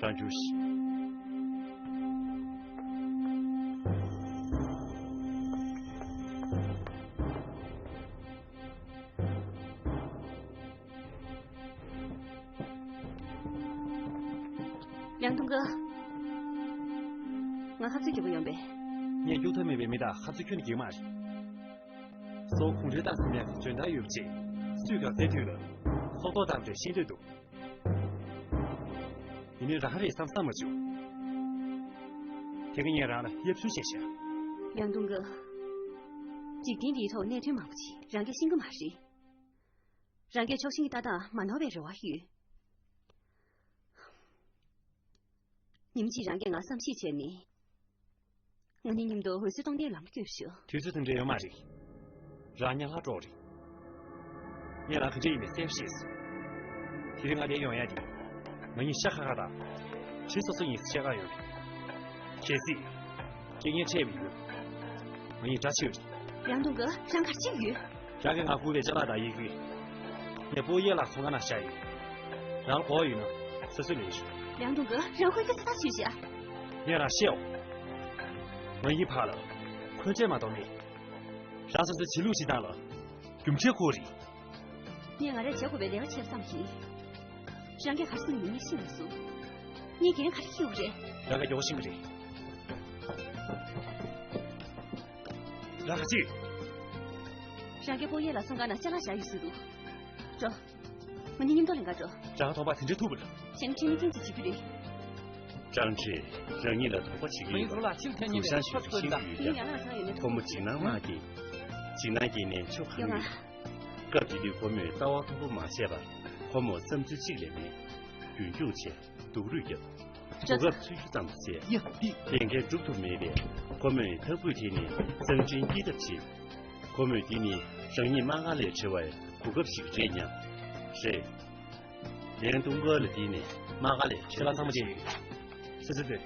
རང་རྒྱུགས་ཤིག་ལིའང་ཏུང་གི། ང་ཧབ་ཚུགས་རྒྱག་གི་ཡོང་པས། ངས་སྐྱོབ་ཐབས་མེད་པའི་མི་དག་ཧབ་ཚུགས་ཁྱོན་ནས་རྒྱག་མ་རེད། སོ་གུང་ཁྲན་ཏང་ཟེར་མཁན་འཇོན་ཐང་ཡོད་པ་བྱས། སུས་ག་ཚད་མཐུད་ལ། སྲོག་ཐོག་བཏང་རེད་ཤེས་འདོད་འདུག་ཡིན་ནའི་རང་རེད་བསམ་བསམ་མ་བྱུང་། དེ་ག་ངས་རང་ལ་ཡབ་སུན་བྱས་ཤག་ལིའང་ཏུང་གི། འཇིག་རྟེན་འདིའི་ཐོག་གནད་དོན་མང་པོ་ཅིག་རང་གིས་ཤེས་ཀྱི་མ་རེད། རང་གིས་ཕྱོགས་ཞེན་གྱི་ལྟ་སྟངས་མ་ནོར་བའི་རེ་བ་ཡོད། ཉིན་གཅིག་རང་གིས་ང་བསམ་ཤེས་བྱས་ནས། ང་གཉིས་མཉམ་དུ་འོད་ཟེར་སྟོང་ལྡན་ལམ་བསྐྱོད་ཤོག་དུས་ཚོད་དེ་འདྲ་ཡོད་མ་རེད། རང་ཉལ་ཁ་དཀྲོག་རེད། ངས་རང་ག་འདྲ་ཡིན་མིན་གསལ་པོ་ཤེས་སོང་། དེ་རིང་ང་འདིར་ཡོང་ཡ་དེ། ང་གཉིས་ཤ་ཁ་ཁ་དང་། གྲི་སོ་སོ་ཡིན་ཟེར་བཤད་ག་ཡོང་རེད། གལ་སྲིད། རྐྱེན་ངན་འཕྲད་པ་ཡིན་ན། ང་གཉིས་དགྲ་ཆེ་བ་རེད། ལིའང་ཏུང་ཀུ། རང་ག་རེ་བྱེད་ཀྱི་ཡོད། རང་གིས་ང་བསྐུར་བའི་ཅ་ལག་དང་ཡི་གེ། ངས་པོ་ཡེ་ལགས་ཚོང་ཁང་ནང་བཞག་ཡིན། རང་ལ་གོ་བ་ཡོད་ན་སོ་སོས་ལེན་ཤོག་ལིའང་ཏུང་ཀུ། རང་ཁོའི་སྐད་ཆ་ད་ཞུས་ཤག་ངས་རང་བཤད་འོང་། ང་གཉིས་བར་ལ་འཁོན་འགྲས་མ་གཏོགས་མེད། རང་སོ་སོའི་བྱེད་ལུགས་བྱེད་སྟངས་ལ་རྒྱུ་འབྲས་ཁོ་རེད། ངས་ང་རས་བྱེད་དགོས་པའི་རེ་བ་བྱས་བསམ་གྱིས། རང་གིས་ག་རེ་གསུངས་ཡིན་ངས་ཤེས་མ་སོང་། ངས་འགན་ག་རེ་འཁྱེར་དགོས་རེད། རང་གིས་མགྱོགས་པོ་ཤེས་ཀྱི་རེད། རང་ག་ཅི། རང་གིས་པོ་ཡེ་ལགས་ཚོང་ཁང་ནང་ཅ་ལག་བཞག་ཡོད་ཟེར་འདུག་འགྲོ། ང་གཉིས་མཉམ་དུ་ལེན་ག་འགྲོ། རང་ཐོག་པ་དེ་འདྲའི་ཐུབ་པ་རེད། གཞན་ཁྲིམས་མེད་ཀྱང་ཅིག་བྱེད་རྒྱུ་རེད། ཀྲང་ཁྲི། རང་ཉིད་ལ་དོགས་པ་བྱེད་ཀྱི་ཡོད་པ། གྲུ་ཤང་ཞུ་ཤེས་ཀྱི་ཡོད་ཀྱང་། ཁོ་མོ་འཇིགས་སྣང་མ་སྐྱེས། འཇིགས་སྣང་སྐྱེས་ནས་ཆུ་གང་ཡོད། སྐབས་དེ་དུས་ཁོ་མོས་ལྟ་བ་མཐོན་པོ་མ་བྱས་པར་ཁོ་མོ་བསམ་ཚུལ་གཅིག་ལས་མེད། རྒྱུན་སྐྱོང་བྱས། སྡུག་རུས་བརྒྱབ། གོ་སྐབས་འཚོལ་རྒྱུ་ཙམ་བྱས། ལས་འགན་སྒྲུབ་ཐུབ་མེད་པས་ཁོ་མོས་ཐབས་བཀོད་བྱས་ནས་གསང་འཕྲིན་སྐྱེལ་ཐབས་བྱས། ཁོ་མོས་འདི་ནི་རང་ཉིད་དམག་སྒར་ལས་བྲལ་བའི་གོ་སྐབས་ཤིག་རེད་སྙམ། རེད། ལིའང་ཏུང་ཀུ་ལ་འདི་ནི་དམག་སྒར་ལས་བྲལ་བ་ཚང་མ་བྱས་ཡོད། ཆུ་ཚོད་དེར།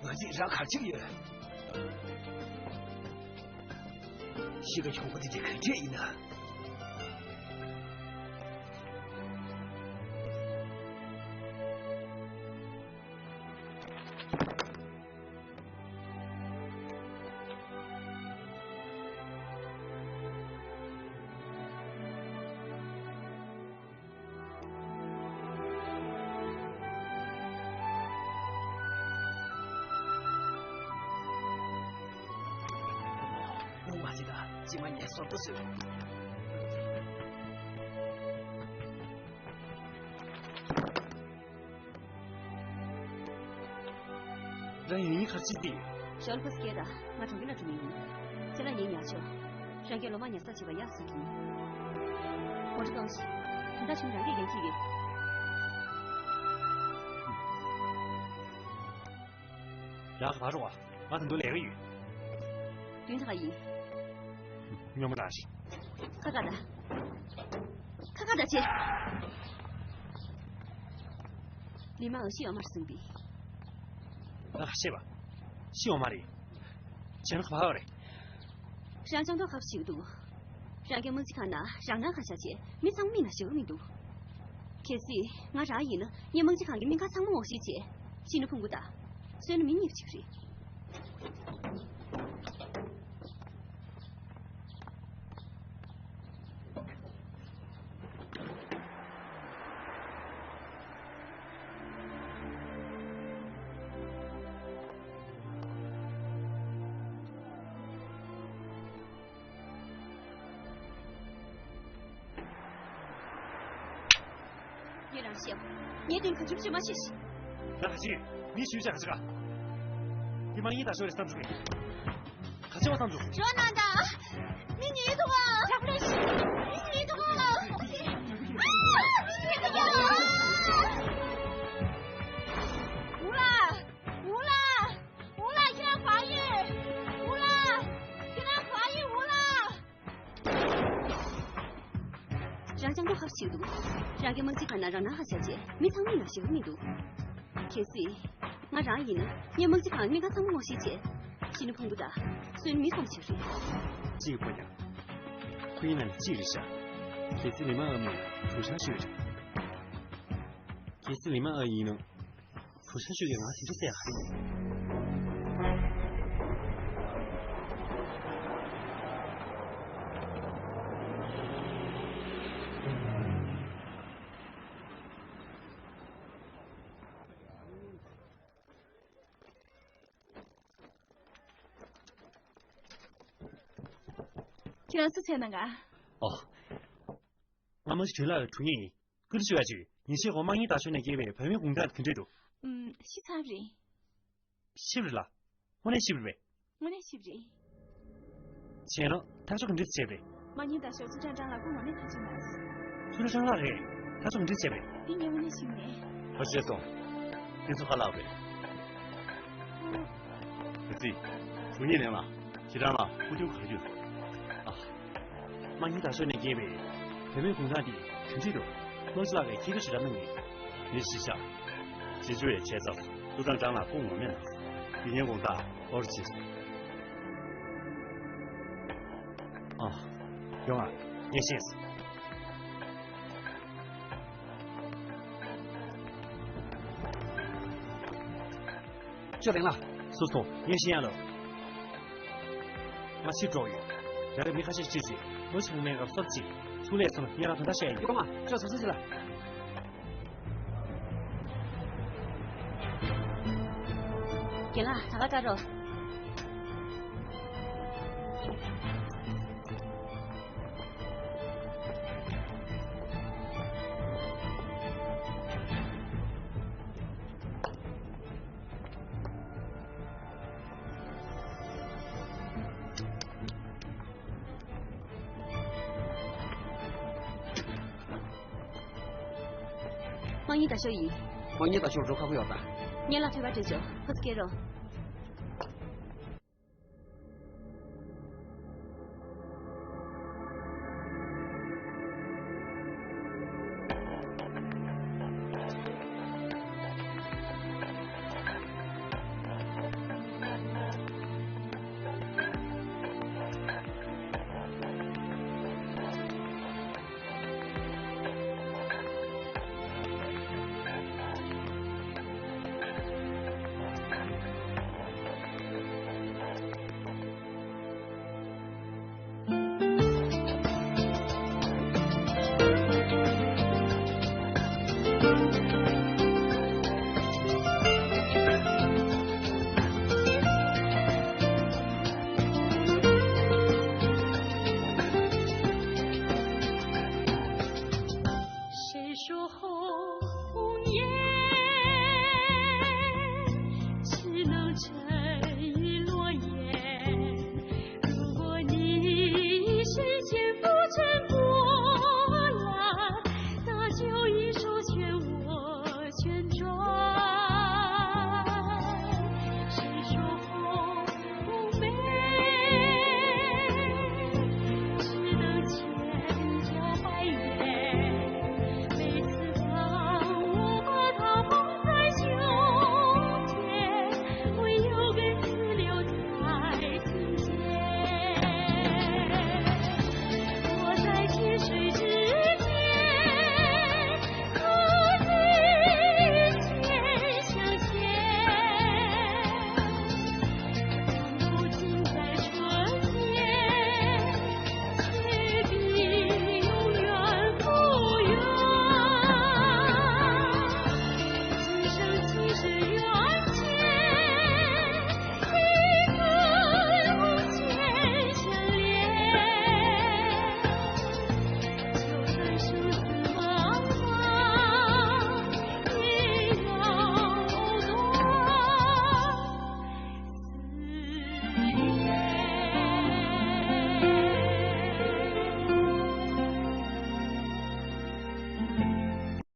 ང་ཚོས་རང་ག་རེ་བྱེད་ཀྱི་ཡོད། གཤིས་ཀ་གྱོང་པོ་དེ་འདྲ་ག་འདྲས་ཡིན་ན། རླུང་མ་བྱེད་དང་། ཅི་མ་ཉན་སོར་པོ་བཟོས། རང་ཡིན་ཡིན་ག་རེ་བྱེད་དེ། ཞའོ་ལི་ཕོ་སི་སྐད་དང་ང་གྲོང་ཁྱེར་ལ་འགྲོ་མི་ཡིན། ཁྱེད་རང་ངའི་ཉག་ཆོག་རང་གིས་ལོ་མང་ཉར་ཚགས་བྱས་པ་ཡག་བཟོ་གི་ཡིན། མོ་ཊ་གཏོང་ཞིག་ད་ལྟ་ཆུང་རང་གིས་འགན་འཁྱེར་གྱི། རང་ག་པར་འགྲོ་བ། ང་ད་དུང་ལས་ཀ་ཡོད། དོན་དག་ཡིན། སྨྱོན་པ་ད་ཞིག་ཁ་ཁ་ད། ཁ་ཁ་ད་ཆེ། ལི་མ་འོ་ཤི་ཡོད་མ་རེད་གསུངས་པས། ང་ཤེས་པ། ཤི་ཡོད་མ་རེད། བྱས་ན་ཁ་བ་རེད། རང་ཅང་ཏོག་ཁ་བ་ཞིག་འདུག་རང་གི་དམག་སྤྱི་ཁང་ནང་རང་སྣང་གང་བཞག་བྱས་མི་ཚང་མ་མིག་ནང་བཞག་གི་མི་འདུག་གལ་སྲིད་ང་རང་ཡིན་ན་ངས་དམག་སྤྱི་ཁང་གི་སྨན་ཁང་ཚང་མ་སྔོག་བཤེར་བྱས། གཞི་ནས་ཕུང་པོ་དང་། གསོན་ནས་མི་རྙེད་པ་ཞིག་རེད། ངས་རང་བཤད། ངས་དོན་ག་ཚོད་བྱེད་མ་ཤེས་ཤིག་ད་ག་ཅི། མི་ཞུས་བྱ་ག་ཅི་ག་དེ་མ་ཡིན་ད་ཤོར་རེ་བསམ་བྱུང་གི་ཁ་ཆེ་བ་བསམ་བྱུང་། ཇོ་ནན་ད། མི་ཉིད་དུ་བ། ཇག་པ་རེད། མི་ཉིད་དུ་བ། ཨུ་ལ། ཨུ་ལ། ཨུ་ལ། ཁྱེད་རང་གང་ཡིན། ཨུ་ལ། ཁྱེད་རང་གང་ཡིན། ཨུ་ལ། རང་ཅང་ཏོག་ཁ་བ་ཞིག་འདུག་རང་གི་དམག་སྤྱི་ཁང་ནང་རང་སྣང་གང་བཞག་བྱས་མི་ཚང་མ་མིག་ནང་བཞག་གི་མི་འདུག་གལ་སྲིད་ང་རང་ཡིན་ན་ངས་དམག་སྤྱི་ཁང་སྨན་ཁང་ཚང་མ་སྔོག་བཤེར་བྱས། གཞི་ནས་ཕུང་པོ་དང་གསོན་མི་ཚང་མ་ཞིག་རེད། གཅིག་གི་ཕོ་ཉ། ཁོ་ཡིན་ན་གཅིག་རེད་ཤག་གལ་སྲིད་ལི་མ་ཨ་མ་ཡིན་ན་བུ་ཆུང་ཤོས་རེད། གལ་སྲིད་ལི་མ་ཨ་ཡིན་ན། བུ་ཆུང་ཤོས་ཀྱིས་ང་དེ་འདྲ་བསད་ཡག་རེད། ཁྱེད་རང་སུ་བཙལ་གནང་ག་ཨོ། ང་མ་གཞི་དྲིན་ལག་གི་དྲུང་ཡིག་ཡིན། བཀའ་འདྲི་ཞུ་ཡ་ཅིག་ཉིན་ཤས་གོང་དམག་གཉིས་དར་ཤོར་ནས་སྐྱེས་པའི་བུད་མེད་གུང་ཐང་དེ་འདྲས་འདུག་ཨུམ། ཤི་ཚར་བ་རེད། དངོས་གནས་ཤི་བ་རེད་པས། དངོས་གནས་ཤི་བ་རེད། བྱས་ན་ཐག་གཅོད་ག་འདྲ་བྱས་པས། དམངས་ཉིན་ད་ཤོག་ཚུ་ཀྲང་ཀྲང་ལགས་སྐུ་ངོ་མས་ཐག་གཅོད་གནང་། ཚུ་ཀྲང་ཀྲང་ལགས་རེད། ཐག་གཅོད་ག་འདྲ་བྱས་པས། འདི་ངས་དངོས་གནས་ཤེས་མེད། ཧོ་ཤེས་སོང་། དེ་ཚོ་ཁ་ལག་པས། ཨ་ཙི། ཞུ་ཉེ་ལེན་ལ། ཁྱེད་རང་ལ་སྐུ་དྲིན་ག་རེ་ཡོད། ཨ། དམངས་ཉིན་ད་ཤོག་ནས་རྒྱལ་བའི་བོད་མིའི་གུང་ཐང་འདི་གྲ་སྒྲིག་འདུག། དམངས་སྤྱི་ལགས་ཀྱིས་ཁྱེད་ཀྱི་ཞུ་དག་གནང་ངེས། མི་ཤི་ཤ། ཇི་ཇུ་ཡའི་ཆེ་ཚབ་ཏུ་ཀྲང་ཀྲང་ལགས་སྐུ་ངོ་མས་གནང་། འདི་ངའི་དགོངས་དག་འོར་ཕྱིན། ཨ། ཡོང་ང་། ངས་ཤེས། ཅོ་ལེང་ལགས། སུ་སོང་། ངས་ཤེས་ཡ་ལོ། ང་ཕྱིར་འགྲོ་ཡོད། རང་གི་མི་ཁ་ཤས་ཤིག་ཅིག་ལོ་ཆུང་མའི་སྐབས་སོབ་ཅིག་ཚུར་ལས་སོང་ན་ངས་རང་དོན་དག་བཤད་ཡ་ཡིན། ཡོང་ང་། ཅོ་སོ་སོ་ཅི་ལ། རྒན་ལགས། ད་ག་ལྟ་རོགས། དམངས་ཉིན་ད་ཤོག་ཡིན། དམངས་ཉིན་ད་ཤོག་འགྲོ་ཁག་པོ་ཡོད་ད། ངས་ལ་ཐོས་པ་བྲིས་ཆོག་ཁོ་ཚོ་སྐྱེལ་རོགས།